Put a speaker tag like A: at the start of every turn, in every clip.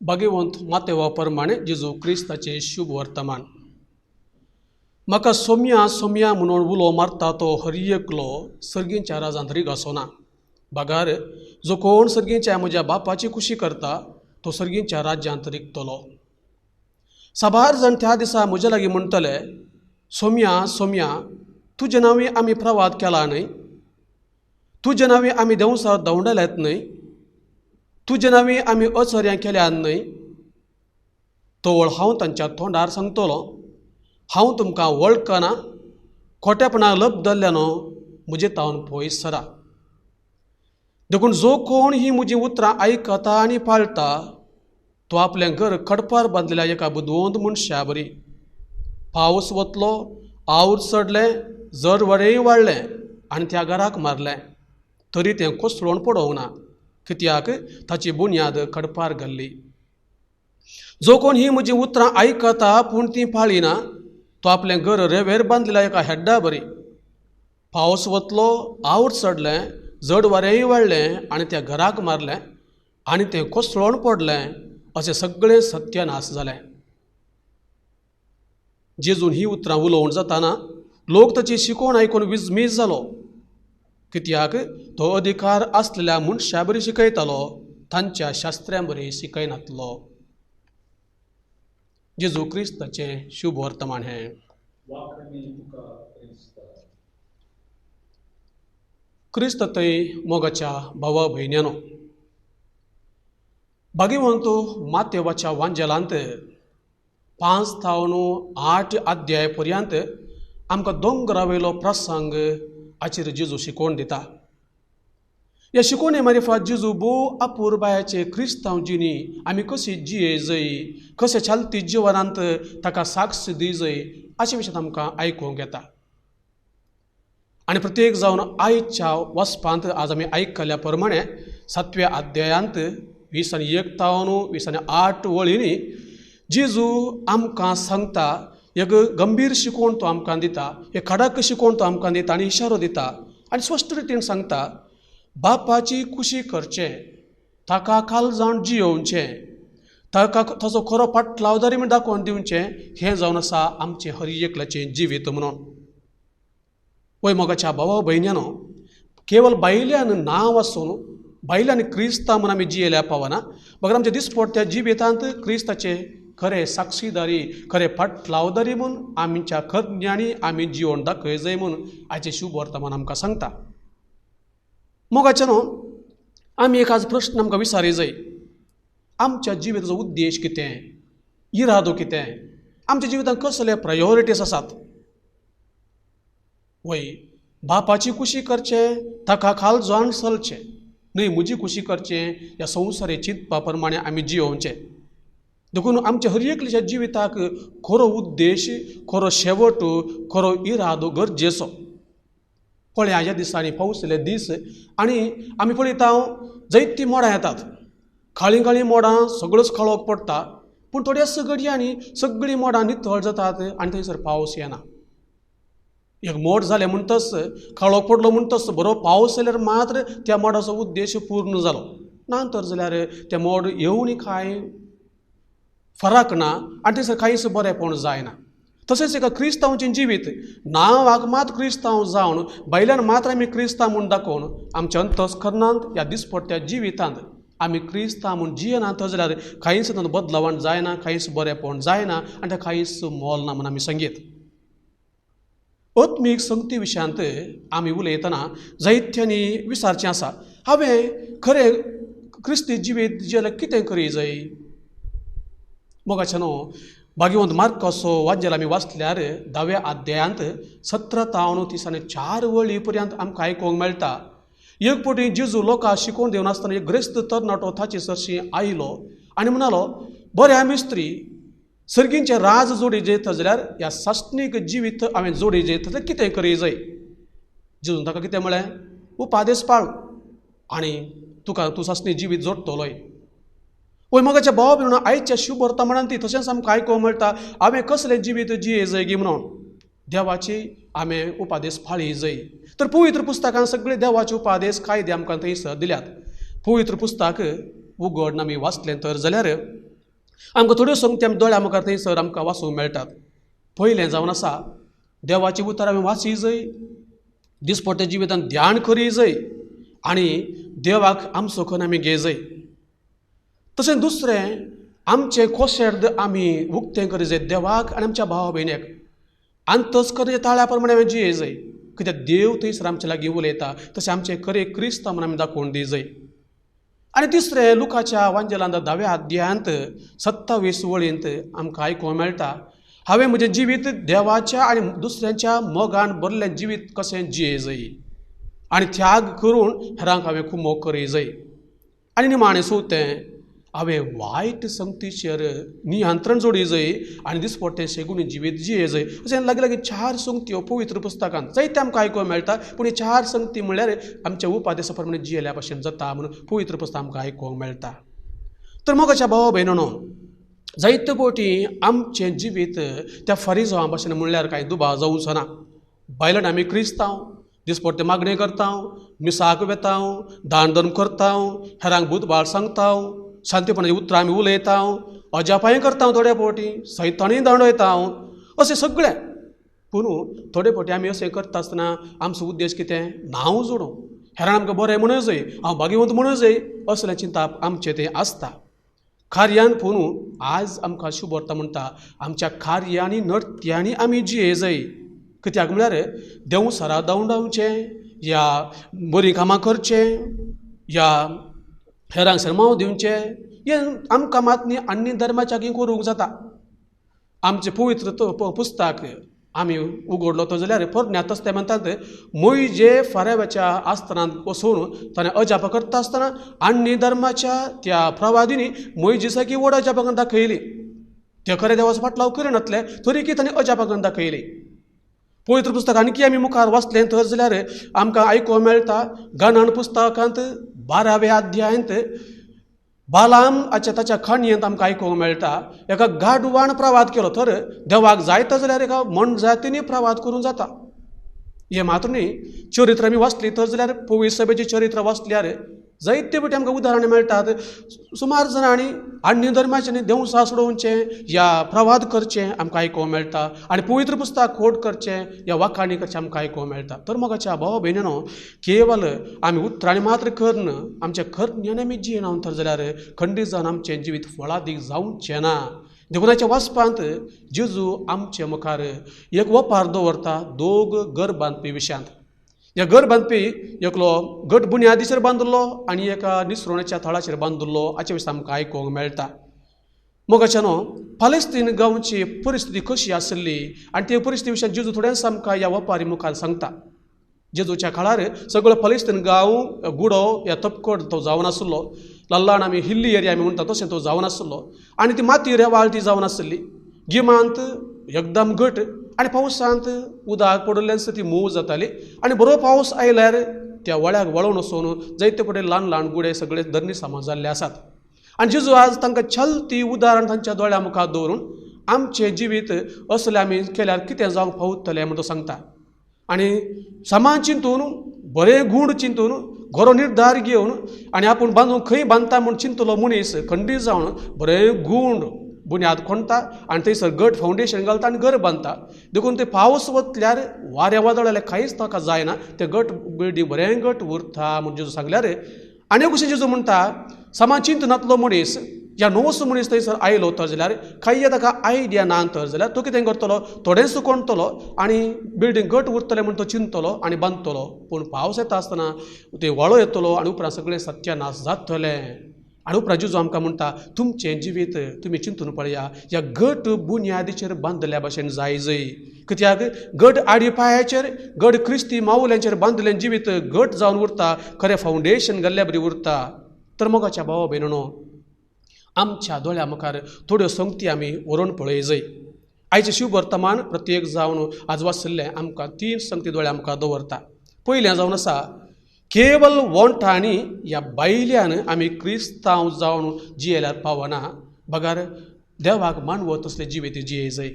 A: भाग्यवंत मातेवा प्रमाणे जेजू क्रिस्ताचें शुभ वर्तमान. म्हाका सोम्या सोम्या म्हणून उलो मारता तो हर एकलो सर्गींच्या राजांत रिगासोना, बगार जो कोण सर्गींच्या म्हज्या बापाची खुशी करता तो सर्गींच्या राज्यांत रिगतलो. साबार जाण त्या दिसा म्हज्या लागीं म्हणटले, सोम्या सोम्या, तुजे नांवी आमी प्रवाद केला न्हय, तुजे नांवी आमी देंवसार दवंडल्यात न्हय, तुजे नांवी आमी अचर्यां केल्यात न्हय. तवळ हांव तांच्या तोंडार सांगतलो, हांव तुमकां वळखना, खोटेपणाक लबदल्ल्यानो म्हजे तावन पयस सरा. देखून जो कोण ही म्हजी उतरां आयकता आनी पाळटा तो आपलें घर खडपार बांदलेल्या एका बुदवंत मनशा बरी. पावस वतलो, आवर चडलें, जर वरेंय वाडलें आनी त्या घराक मारलें, तरी तें कोसळून पडोवंक ना, कित्याक ताची बुन्याद खडपार घाल्ली. जो कोण ही म्हजी उतरां आयकता पूण ती पाळिना तो आपलें घर रेवेर बांदलेल्या एका हेड्डा बरी. पावस वतलो, आवर चडलें, जड वारेंय वाडलें आनी त्या घराक मारलें आनी तें कोसळून पडलें, अशें सगळें सत्यानाश जालें. जेजून ही उतरां उलोवन जाताना लोक ताची शिकोवण आयकून विजमीज जालो, कित्याक तो अधिकार आसलेल्या मनशा बरी शिकयतालो, तांच्या शास्त्र्यां बरी शिकयनातलो. जेजू क्रिस्ताचें शुभ वर्तमान हें. क्रिस्त थंय मोगाच्या भावा भयण्यानो, भाग्यवंत मातेवाच्या वांजेलांत 5 थावन 8 अध्याय पर्यंत आमकां दोंगरावयलो प्रसंग हाचेर जेजू शिकोवन दिता. ह्या शिकोवणे मारिफात जेजू भोव अपुरबायाचे क्रिस्तांव जिणी आमी कशी जिये जय, कशें चालती जिवनांत ताका साक्ष दी जय अशें विशयांत आमकां आयकूंक येता. आनी प्रत्येक जावन आयच्या वचपांत आज आमी आयकल्या प्रमाणे 7व्या अध्यायांत 21 थावन 28 वळींनी जेजू आमकां सांगता, एक गंभीर शिकोवण तो आमकां दिता, एक खडक शिकोवण तो आमकां दिता आनी इशारो दिता आनी स्पश्ट रितीन सांगता, बापाची खुशी करचें, ताका काल जावन जियोवचें, ताका ताचो खरो पाटलावदारी म्हूण दाखोवन दिवचें, हें जावन आसा आमचें हर एकल्याचें जिवीत म्हणून. वय मोगाच्या भावा भयण्यानो, केवल भायल्यान नांव आसून भायल्यान क्रिस्तांव म्हूण आमी जियेल्या पावना, बगर आमच्या दिसपट्ट्या जिवितांत क्रिस्ताचें खरें साक्षीदारी, खरें पाटलावदारी म्हूण आमच्या करण्यांनी आमी जिवन दाखय जाय म्हूण आयचें शुभ वर्तमान आमकां सांगता. मोगाच्या न्हू, आमी एक आज प्रश्न आमकां विचारी जाय, आमच्या जिविताचो उद्देश कितें, इरादो कितें, आमच्या जिवितांत कसले प्रायोरिटीज आसात. वय बापाची खुशी करचें, ताका खाल जावन चलचें न्हय, म्हजी खुशी करचें, ह्या संवसारी चिंतपा प्रमाणे आमी जियोवचें. देखून आमच्या हर एकल्याच्या जिविताक खरो उद्देश, खरो शेवट, खरो इरादो गरजेचो. पळया ह्या दिसांनी पावसले दीस आनी आमी पळयता जायतीं मोडां येतात, काळीं काळीं मोडां, सगळोच काळोख पडटा, पूण थोड्याच घडयांनी सगळीं मोडां नितळ जातात आनी थंयसर पावस येना. एक मोड जालें म्हणटच, काळोख पडलो म्हणटच बरो पावस जाल्यार मात्र त्या मोडाचो उद्देश पूर्ण जालो, ना तर जाल्यार तें मोड येवनय कांय फरक ना आनी थंयसर कांयच बरेंपण जायना. तशेंच एका क्रिस्तांवचें जिवीत नांवाक मात क्रिस्तांव जावन भायल्यान मात्र आमी क्रिस्तांव म्हूण दाखोवन आमच्या अंतस्करणांत ह्या दिसपट्ट्या जिवितांत आमी क्रिस्तांव म्हूण जियेना तर जाल्यार कांयच तातूंत बदलावण जायना, कांयच बरेंपण जायना आनी तें कांयच मोल ना म्हूण आमी सांगीत. आत्मीक संगती विशयांत आमी उलयतना जायत्यांनी विचारचें आसा, हांवें खरें क्रिस्ती जिवीत जियेल्यार कितें करी जाय. मोगाच्या न्हू, भाग्यवंत मार्काचो वाजेल आमी वाचल्यार 10व्या अध्यायांत 17 थावन 34 वळी पर्यंत आमकां आयकूंक मेळटा. एक फावटी जेजू लोकांक शिकोवन दिवन आसतना एक ग्रेस्त तरणाटो ताचे सरशी आयलो आनी म्हणालो, बरें मिस्त्री, सर्गींचें राज जोडी जयता जाल्यार ह्या सासणीक जिवीत हांवें जोडी जयता जाल्यार कितें करी जाय. जेजून ताका कितें म्हळें, उपादेस पाळ आनी तुका तूं सासणी जिवीत जोडटलोय. वय मोगाच्या भावा भयणीनो, आयच्या शुभवर्तमानान ती तशेंच आमकां आयकूंक मेळटा हांवें कसलें जिवीत जिये जाय गी म्हणून देवाची आमी उपादेश पाळी जाय. तर पवित्र पुस्तकान सगळे देवाचे उपादेश कायदे आमकां थंयसर दिल्यात. पवित्र पुस्तक उगड आमी वाचलें तर जाल्यार आमकां थोड्यो संगती आमी दोळ्या मुखार थंयसर आमकां वाचूंक मेळटात. पयलें जावन आसा देवाची उतरां आमी वाची जाय, दिसपट्ट्या जिवितान ध्यान करी जाय आनी देवाक आमचो करून आमी घे जाय. तशें दुसरें आमचें कोशेर्द आमी उक्तें करी जाय देवाक आनी आमच्या भावा भयणीक. आनी तस करी ताळ्या प्रमाणे आमी जिये जाय, कित्याक देव थंयसर आमचे लागीं उलयता तशें आमचें खरें क्रिस्तांव म्हूण आमी दाखोवन दी जाय. आनी तिसरें लुकाच्या वांजेलांत 10व्या अध्यायांत 27 वळींत आमकां आयकूंक मेळटा हांवें म्हजें जिवीत देवाच्या आनी दुसऱ्यांच्या मोगान भरलें जिवीत कशें जिये जाय आनी त्याग करून हेरांक हांवें खूब मोग करी जाय. आनी निमाणें चवथें हांवें वायट संगतीचेर नियंत्रण जोडी जाय आनी दिसपट्टें शेगुणी जिवीत जिये जाय. अशें लागीं लागीं 4 संगत्यो पवित्र पुस्तकांत जायते आमकां आयकूंक मेळटा, पूण ही 4 संगती म्हणल्यार आमच्या उपादेसा प्रमाणे जियेल्या भशेन जाता म्हणून पवित्र पुस्तक आमकां आयकूंक मेळटा. तर मोगाच्या भावा भयणीनो, जायते फावटी आमचें जिवीत त्या फारिजांवा भशेन म्हणल्यार कांय दुबाव जावचो ना. बायलांनी आमी क्रिस्तांव दिसपट्टे मागणें करता, मिसाक वेता, दान धर्म करता, हेरांक भूतबाळ सांगता, शांतीपणाची उतरां आमी उलयता, अजापांय करता, थोडे फावटी सैतानूय दांडयता, अशें सगळें. पूण थोडे फावटी आमी अशें करता आसतना आमचो उद्देश कितें, नांव जोडूं, हेरांक आमकां बरें म्हणूं जाय, हांव भाग्यवंत म्हणूं जाय, असलें चिंतप आमचें तें आसता. कार्यान पूण आज आमकां शुभवर्ता म्हणटा आमच्या कार्यांनी नर्त्यांनी आमी जिये जाय. कित्याक म्हळ्यार देव सरा धांवडावचें या बरीं कामां करचें या हेरांक सरमाव दिवचें हें आमकां मात न्ही आनी धर्माच्या लागीं करूंक जाता. आमचें पवित्र पुस्तक आमी उगडलो तो जाल्यार पोरण्या तस्ते म्हणटात मोयजे फाराव्याच्या आस्थानांत वचून ताणें अजापां करता आसतना आनी धर्माच्या त्या प्रवादींनी मोयजेसाकी व्हड अजापां करून दाखयली. ते खरें देवाचो फाटलाव करिनासले तरीकय ताणें अजापां करून दाखयली. पवित्र पुस्तक आणकी आमी मुखार वाचलें तर जाल्यार आमकां आयकूंक मेळटा गणन पुस्तकांत 12व्या अध्यायांत बालाम हाच्या ताच्या काणयेंत आमकां आयकूंक मेळटा एका गाडवान प्रवाद केलो तर देवाक जायता जाल्यार एका मनजातींनी प्रवाद करूंक जाता. हें मात्र न्ही, चरित्र आमी वाचली तर जाल्यार पवित्र सभेचें चरित्र वाचल्यार जायते फावटी आमकां उदाहरणां मेळटात. सुमार जाणांनी अन्य धर्माचे देवसा सोडोवचें या प्रवाद करचें आमकां आयकूंक मेळटा आनी पवित्र पुस्तक खोट करचें या वाखाणी करचें आमकां आयकूंक मेळटा. तर मोगाच्या भावा भयणीनो, केवल आमी उतरांनी मात्र करन आमच्या करण्यान आमी जियेना तर जाल्यार खंडीत जावन आमचें जिवीत फळादीक जावचें ना. देखून हाच्या वाचपांत जेजू आमचे मुखार एक वपार दवरता दोग घर बांदपी विशयांत. ह्या घर बांदपी एकलो घट बुन्यादीचेर बांदिल्लो आनी एका निसरोण्याच्या थळाचेर बांदिल्लो हाचे विशीं आमकां आयकूंक मेळटा. मोगाच्यानो, पालेस्तीन गांवची परिस्थिती कशी आसली आनी ते परिस्थिती विशयान जेजू थोड्यांच आमकां ह्या वपारी मुखार सांगता. जेजूच्या काळार सगळो पालेस्तीन गांव गुडो ह्या तपकड तो जावन आसलो, ल्हान आमी हिल्ली एरिया आमी म्हणटा तशें तो जावन आसलो आनी ती माती रेवाळ ती जावन आसली. गिमांत एकदम घट आनी पावसांत उदक पडिल्ल्यान ती मोव जाताली आनी बरो पावस आयल्यार त्या वळ्याक वळोवन वचून जायते फुडें ल्हान ल्हान गुडे सगळे धरणी सामा जाल्ले आसात. आनी जेजू आज तांकां चलती उदाहरण तांच्या दोळ्या मुखार दवरून आमचें जिवीत असलें आमी केल्यार कितें जावंक पावतलें म्हूण तो सांगता. आनी समान चिंतून बरें गूण चिंतून बरो निर्धार घेवन आनी आपूण बांदून खंय बांदता म्हूण चिंतलो मनीस खंडीत जावन बरें गूण बुन्याद खणटा आनी थंयसर घट फावंडेशन घालता आनी घर बांदता. देखून ते पावस वतल्यार वाऱ्या वादळ जाल्यार कांयच ताका जायना, तें घट बिल्डींग बरें घट उरता म्हूण जेजू सांगल्यार. आनी एक कशें जेजू म्हणटा समा चिंतनातलो मनीस या नवोसो मनीस थंयसर आयलो तर जाल्यार कांय ताका आयडिया ना तर जाल्यार तो कितें करतलो, थोडेंच कोणतलो आनी बिल्डींग घट उरतलें म्हूण तो चिंततलो आनी बांदतलो, पूण पावस येता आसतना ते व्हाळो येतलो आनी उपरांत सगळें सत्यानाश जातलें. आनी उपरांत जेजू आमकां म्हणटा तुमचें जिवीत तुमी चिंतून पळया ह्या घट बुन्यादीचेर बांदिल्ल्या भशेन जाय जय. कित्याक घट आडी पांयाचेर घट क्रिस्ती मावल्यांचेर बांदिल्लें जिवीत घट जावन उरता, खरें फावंडेशन घाल्ल्या बरी उरता. तर मोगाच्या भावा भयणीनो, आमच्या दोळ्या मुखार थोड्यो संगती आमी व्हरून पळय जय. आयचें शिववर्तमान प्रत्येक जावन आज वाचिल्लें आमकां 3 संगती दोळ्या मुखार दवरता. पयलें जावन आसा केवल वोंठांनी ह्या बायल्यान आमी क्रिस्तांव जावन जियेल्यार पावना, बगर देवाक मानवत तसलें जिवीत जिये जाय,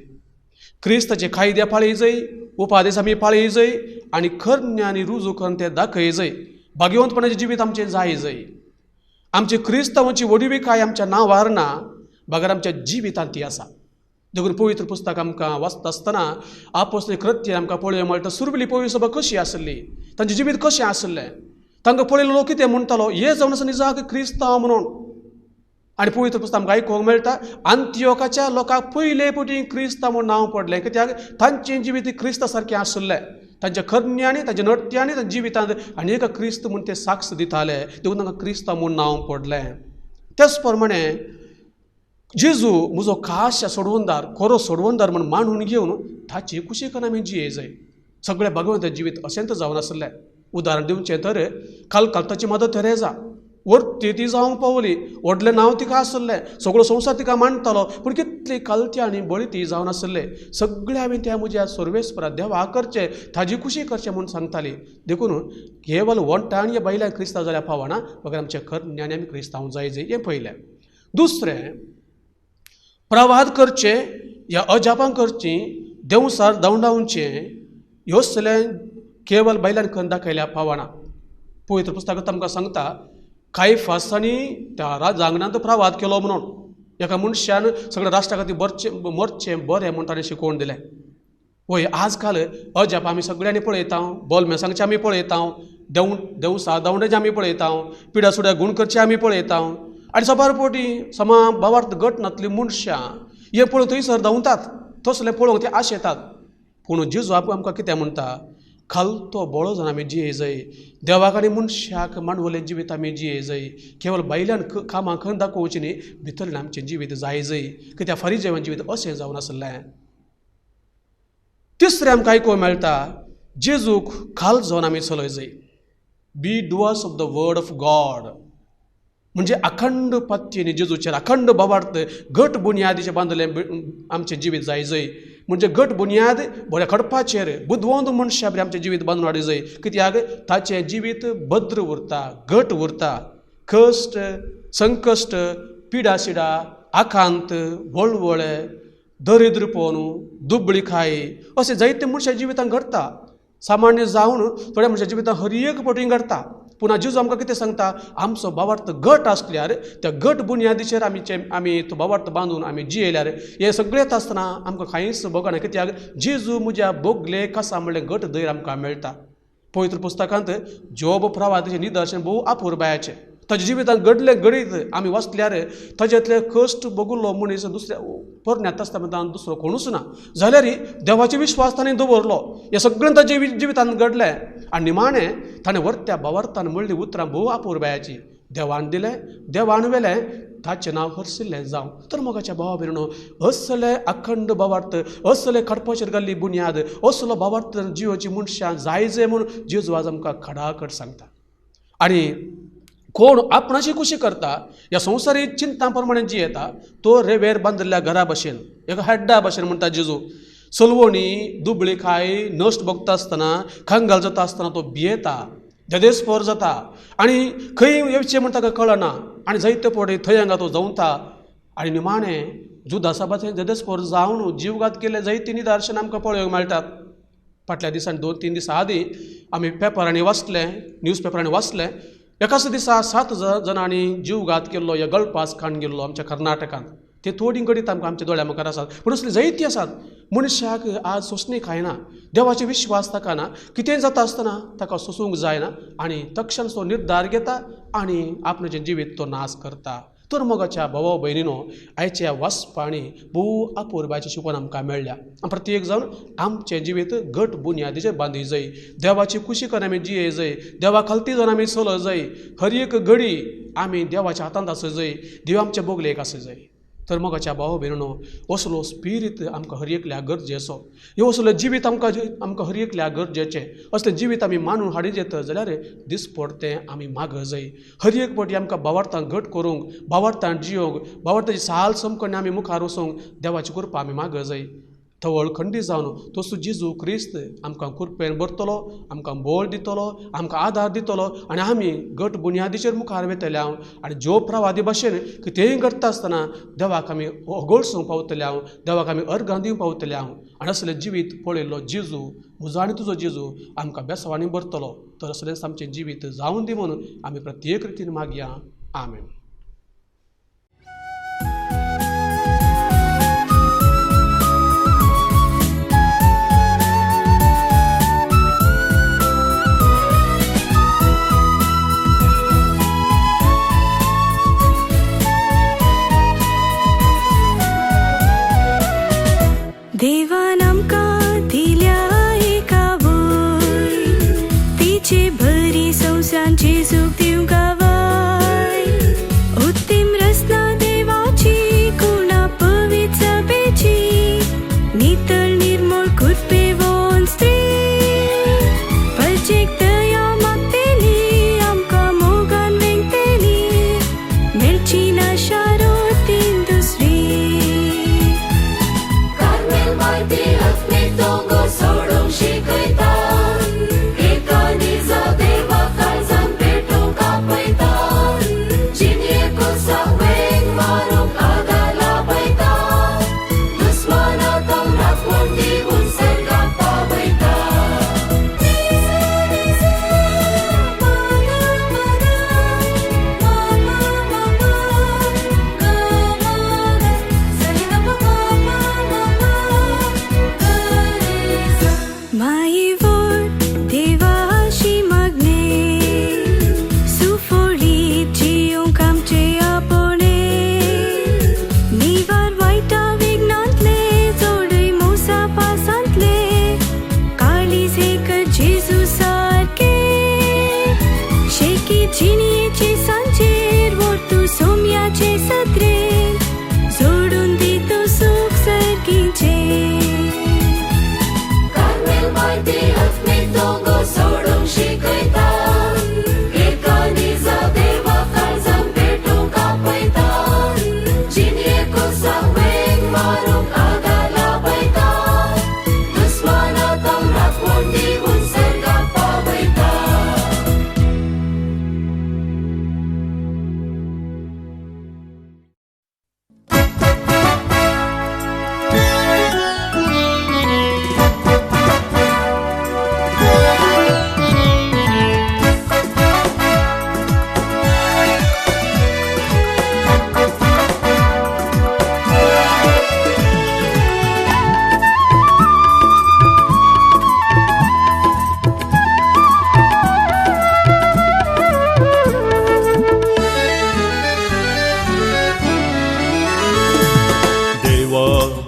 A: क्रिस्ताचे कायदे पाळी जाय, उपादेश आमी पाळी जाय आनी करण्यांनी रुजू करून ते दाखय जाय. भाग्यवंतपणाचें जिवीत आमचें जाय जाय. आमचे क्रिस्तांवाची व्हडविकाय आमच्या नांवार ना, बगर आमच्या जिवितांत ती आसा. देखून पवित्र पुस्तक आमकां वाचता आसतना आपोसले कृत्य आमकां पळोवंक मेळटा. सुरवेली पवित्र सभा कशी आसली, तांचें जिवीत कशें आसलें, तांकां पळयलो लोक कितें म्हणटालो, हे जावन आसा निजाक क्रिस्तांव म्हणून. आनी पवित्र पुस्तक आमकां आयकूंक मेळटा आंतियोकाच्या लोकांक पयले पटी क्रिस्तांव म्हूण नांव पडलें, कित्याक तांचें जिवीत क्रिस्ता सारकें आशिल्लें. तांच्या करण्यांनी, तांच्या नृत्यांनी, तांच्या जिवितांत आनी एका क्रिस्त म्हूण ते साक्ष दिताले, देखून तांकां क्रिस्तांव म्हूण नांव पडलें. त्याच प्रमाणे जेजू म्हजो खास सोडवणदार, खरो सोडवणदार म्हूण मानून घेवन ताची कुशीक आमी जिये जाय. सगळ्या भगवंताचें जिवीत अशेंच जावन आसलें. उदाहरण दिवचें तर कालकालताची मदर तेरेजा वरती ती जावंक पावली, व्हडलें नांव तिका आसलें, सगळो संवसार तिका मानतालो, पूण कितली कलती आनी बळी ती जावन आसले. सगळें हांवें त्या म्हज्या सर्वेस्परा देवा करचें, ताजी खुशी करचें म्हूण सांगताली. देखून केवल वंठान ह्या बायलां क्रिस्तांव जाल्यार पावना, बगर आमच्या करण्यांनी आमी क्रिस्तांव जाय जाय. हें पयलें. दुसरें, प्रवाद करचें ह्या अजापां करचीं, देंवसार धांवडावचें, ह्यो सगळें केवल बायलांनी करून दाखयल्यार पावना. पवित्र पुस्तकांत आमकां सांगता कायफास आनी त्या राजांगणांत प्रवाद केलो म्हणून एका मनशान सगळ्या राष्ट्रा खातीर बरचें मरचें बरें म्हूण ताणें शिकोवन दिलें. वय आजकाल अजाप आमी सगळ्यांनी पळयता, बोलमेसांगचें आमी पळयता, देंवसा धांवड्याचें आमी पळयता, पिड्या सुड्या गूण करचें आमी पळयता आनी सबार पटी समा बावार्थ गट नातली मनशां हें पळोवन थंयसर धांवतात, तसलें पळोवंक ते आशेतात. पूण जेजू आमकां कितें म्हणटा, खालतो बळो जावन आमी जिये जाय, देवाक आनी मनशाक मांडवलें जिवीत आमी जिये जाय. केवल भायल्यान कामां करून दाखोवचीं न्ही, भितरल्यान आमचें जिवीत जाय जाय, कित्याक फारीजेवान जिवीत अशें जावन आसलें. तिसरें आमकां आयकूंक मेळटा जेजूक खाल जावन आमी चलय जाय. Be doers of the word of God, म्हणजे अखंड पत्तीने जेजूचेर अखंड भावार्थ घट बुन्यादीचें बांदलें आमचें जिवीत जाय जाय. म्हणजे घट बुन्याद बऱ्या खडपाचेर बुदवंत मनशा बरें आमचें जिवीत बांदून हाडी जाय, कित्याक ताचें जिवीत भद्र उरता, घट उरता. कश्ट, संकश्ट, पिडा सिडा, आकांत, वळवळे, दरिद्रपण, दुबळीकाय अशें जायते मनशां जिवितांत घडटा. सामान्य जावन थोड्या मनशां जिवितांत हर एक पटी घडटा. पूण जेजू आमकां कितें सांगता, आमचो भावार्थ घट आसल्यार त्या घट बुन्यादीचेर आमी तो भावार्थ बांदून आमी जियेल्यार हें सगळें आसतना आमकां कांयच भोगना, कित्याक जेजू म्हज्या बोगले कसा म्हणलें घट धैर्य आमकां मेळटा. पवित्र पुस्तकांत जोब प्रवादाचें निदर्शन भोव अपुरबायाचें. ताच्या जिवितांत घडलें घडीत आमी वाचल्यार ताज्यांतले कश्ट भोगुल्लो मनीस दुसऱ्या पोरण्या तस्तामेंतान दुसरो कोणूच ना, जाल्यार देवाचो विश्वास ताणें दवरलो. हें सगळें ताच्या जिवितांत घडलें आनी निमाणें ताणें व्हरत्या भावार्थान म्हणलीं उतरां भोव अपुरबायाचीं, देवान दिलें देवान व्हेलें ताचें नांव हरशिल्लें जावं. तर मोगाच्या भावा भयणीनो, असले अखंड भावार्थ, असले खडपाचेर घाल्ली बुन्याद, असलो भावार्थ जियोची मनशां जाय जाय म्हूण जेजू आज आमकां खडाखड सांगता. आनी कोण आपणाची खुशी करता ह्या संवसारी चिंता प्रमाणे जियेता तो रेवेर बांदिल्ल्या घरा भशेन, एका हेड्डा भशेन म्हणटा जेजू. सलवणी दुबळीकाय नश्ट भोगता आसतना, कंगाल जाता आसतना तो भियेता, देदेस्पोर जाता आनी खंय येवचें म्हण ताका कळना आनी जायते पडे थंय हांगा तो जवता आनी निमाणें जुदासाबाचें देदेस्पोर जावन जीवघात केल्ले जायतीं निदर्शनां आमकां पळोवंक मेळटात. फाटल्या दिसांनी 2-3 दिसां आदीं आमी पेपरांनी वाचलें, न्यूज पेपरांनी वाचलें, एकाच दिसा 7 जाणांनी जीवघात केल्लो ह्या गळपास काण गेल्लो आमच्या कर्नाटकांत. ते थोडी घडीत आमकां आमच्या दोळ्या मुखार आसात, पूण असली जायतीं आसात. मनशाक आज सोंसणी खायना, देवाचो विश्वास ताका ना, कितेंय जाता आसतना ताका सोंसूंक जायना आनी तक्षण तो निर्धार घेता आनी आपणाचें जिवीत तो नाश करता. तर मोगाच्या भावा भयणीनो, आयच्या वाचपांनी भोव अपुरबायेची शिकवण आमकां मेळ्ळ्या. आनी प्रत्येक जावन आमचें जिवीत घट बुन्यादीचेर बांदी जाय, देवाची खुशी करून आमी जिये जाय, देवा खालती जावन आमी चल जाय, हर एक घडी आमी देवाच्या हातांत आसूं जाय, देव आमचे बोगलेक आसूं जाय. तर मोगाच्या भावा भयणीनो, असलो स्पिरीत आमकां हर एकल्या गरजेचो, हें असलें जिवीत आमकां आमकां हर एकल्या गरजेचें. असलें जिवीत आमी मानून हाडिजें जाल्यार दिसपडतें आमी माग जाय. हर एक पटी आमकां भावार्थान घट करूंक, भावार्थान जियोंक, भावार्थाची साल समकणी आमी मुखार वचूंक देवाची कृपा आमी माग जाय. तवळ खंडी जावन तसो जेजू क्रिस्त आमकां कृपेन भरतलो, आमकां बोळ दितलो, आमकां आदार दितलो आनी आमी घट बुन्यादीचेर मुखार वेतले हांव आनी ज्यो प्रवादी भाशेन कितेंय करता आसतना देवाक आमी ओगोळसूंक पावतले हांव, देवाक आमी अर्गां दिवंक पावतले हांव. आनी असलें जिवीत पळयल्लो जेजू म्हजो आनी तुजो जेजू आमकां बेसवांनी भरतलो. तर असलेंच आमचें जिवीत जावन दी म्हणून आमी प्रत्येक रितीन मागया. आमेन.
B: देवान आमकां दिल्या एका वय, तिचे बरी संवसांची सूख दिवंक गावाय. उत्तीम रचना देवाची, कुणा पवित्र सभेची, नितळ निर्मळ कृपेवन स्त्री. परजेक दया मागतेली, आमकां मोगान वेंगतेली, मेळची ना शारोतीन दुसरी.
C: सोडूंक शिकयता, एका निजा देवा काळजान पेटोवंक आपयता, जिणेक वेंग मारूंक आदार लाभयता, दुस्मानाक राखवण दिवन सर्गाक पावयता.
B: देवाशी मागणे, सुफोळीत जिवंक आमचे आपोवणे, निवार वायटा विघ्नांतले, जोडय मोसा पासांतले, काळीज एक जेजू सारके, शेकी जिणयेचे सांजेर व्हरतू सोम्याचे सत्रेन, जोडून दितो सूख सर्गीचें.
C: सोडूंक शिकयता, एका निजा देवा काळजान पेटोवंक आपयता, जिणेक वेंग मारूंक आदार लाभयता, दुस्मानाक राखवण दिवन सर्गाक पावयता.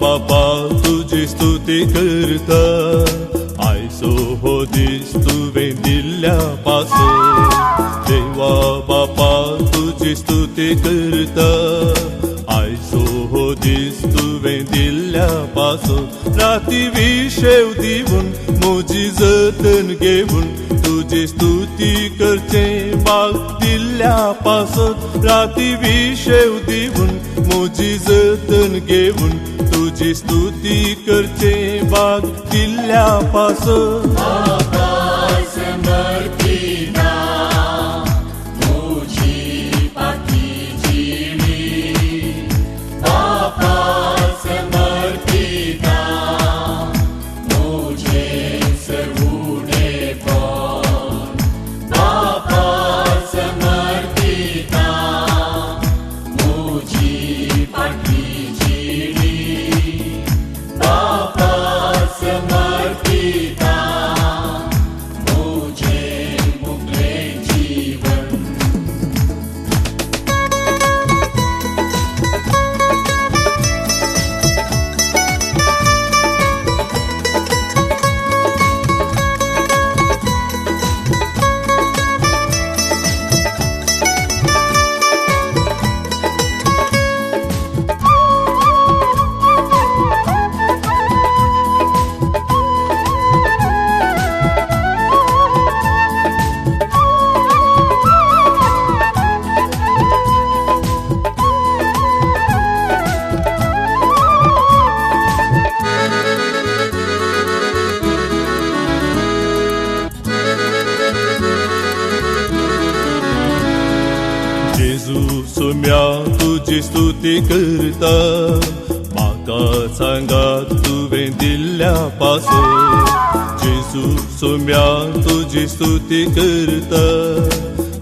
D: बापा तुजी स्तुती करता, आयचो हो दीस तुवें दिल्ल्या पासो. देवा बापा तुजी स्तुती करता, आयचो हो दीस तुवें दिल्ल्या पासो. राती विशेव दिवन म्हजी जतन घेवन तुजी स्तुती करचें बाग दिल्ल्या पासत. राती विशेव दिवन म्हजी जतन घेवन तुजी स्तुती करचे बाग दिल्ल्या पासत.
C: समर्पिता म्हजी पाकी जिणी, बापा समर्पिता म्हजें सर्वुणेपण, बापा समर्पिता म्हजी पाकी जिणी, बापा समर्पिता
D: तुजी स्तुती करता, म्हाका सांगात तुवें दिल्ल्या पासत। जेजू सोम्या तुजी स्तुती करता,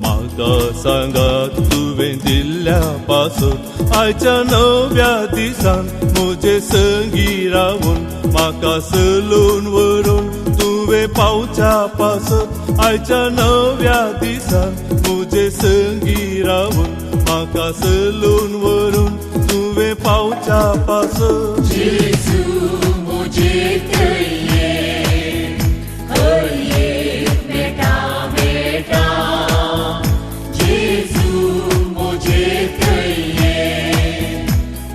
D: म्हाका सांगात तुवें दिल्ल्या पासत। आयच्या नव्या दिसान म्हजे संगी रावून म्हाका सलून व्हरून तुवें पावच्या पासत। आयच्या नव्या दिसान म्हजे संगी रावून म्हाका सलून व्हरून तुवें पावच्या पासत।
C: जेजू म्हजे थंय हर एक मेटा मेटा, जेजू म्हजे थंय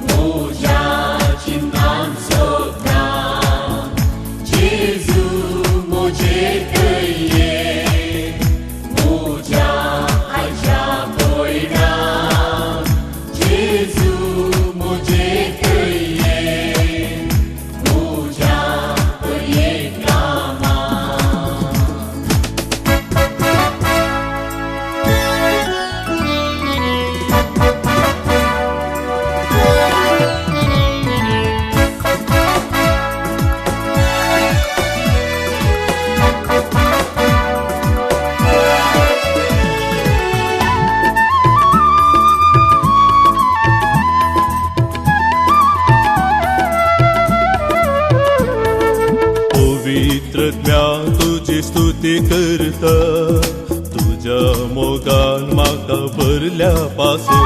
C: म्हज्या चिंतान सोदता, जेजू म्हजे थंय म्हज्या आयच्या पयणान, जेजू म्हजे थंय म्हज्या हर एक कामां।
D: पवित्र ज्ञा तुजी स्तुती करता, तुज्या मोगान म्हाका भरल्या पासत।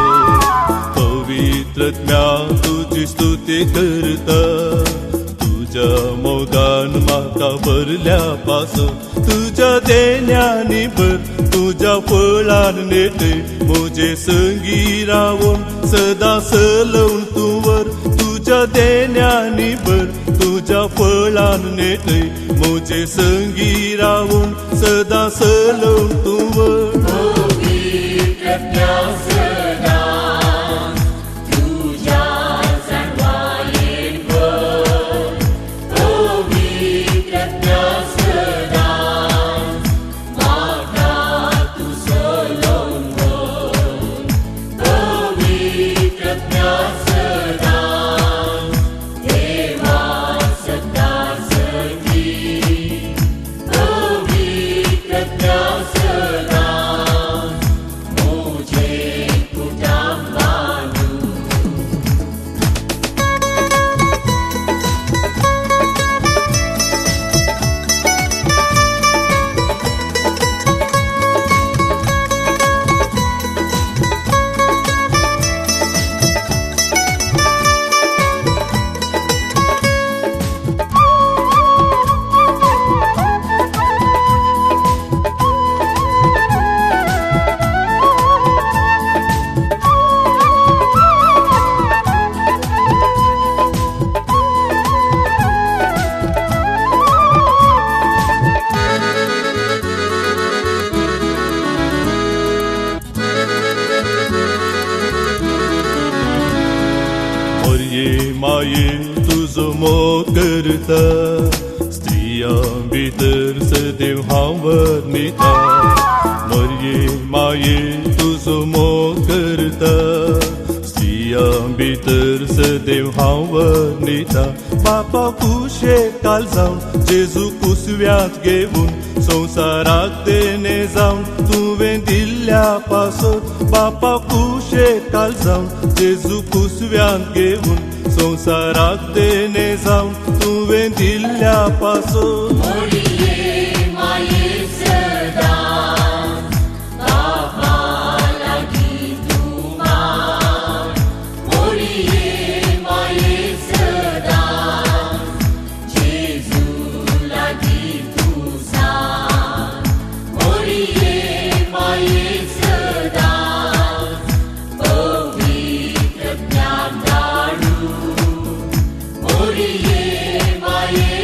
D: पवित्र ज्ञा तुजी स्तुती करता, तुज्या मोगान म्हाका भरल्या पासत। तुज्या देण्यानी भर, तुज्या फळान नेटय, म्हजे संगी रावून सदां सलोवन तूं वर। तुज्या देण्यानी भर, तुज्या फळान नेटय, म्हजे संगी रावून सदां सलोवन तूं वर।
C: पवित्र ज्ञा सदां तुज्या जाणवायेन भर, पवित्र ज्ञा सदां म्हाका तूं सलोवन व्हर, पवित्र ज्ञा सदां देवा सदां सदी, पवित्र ज्ञा सदां म्हजे कुटुंबानू।
D: मोरये माये तुजो मोग करता, स्त्रियां भितर सदैव हांव वर्णिता। मोरये माये तुजो मोग करता, स्त्रियां भितर सदैव हांव वर्णिता। बापा कुशे काल जावन जेजू कुसव्यांत घेवन संवसाराक देणे जावन तुवें दिल्ल्या पासत। बापा कुशे काल जावन जेजू कुसव्यांत घेवन संवसाराक देणे जावन तुवें दिल्ल्या पासत।
C: मोरये माये सदां बापा लागीं तूं मान, मोरये माये सदां जेजू लागीं तूं सान, मोरये माये सदां पवित्र ज्ञान धाडूं, मोरये माये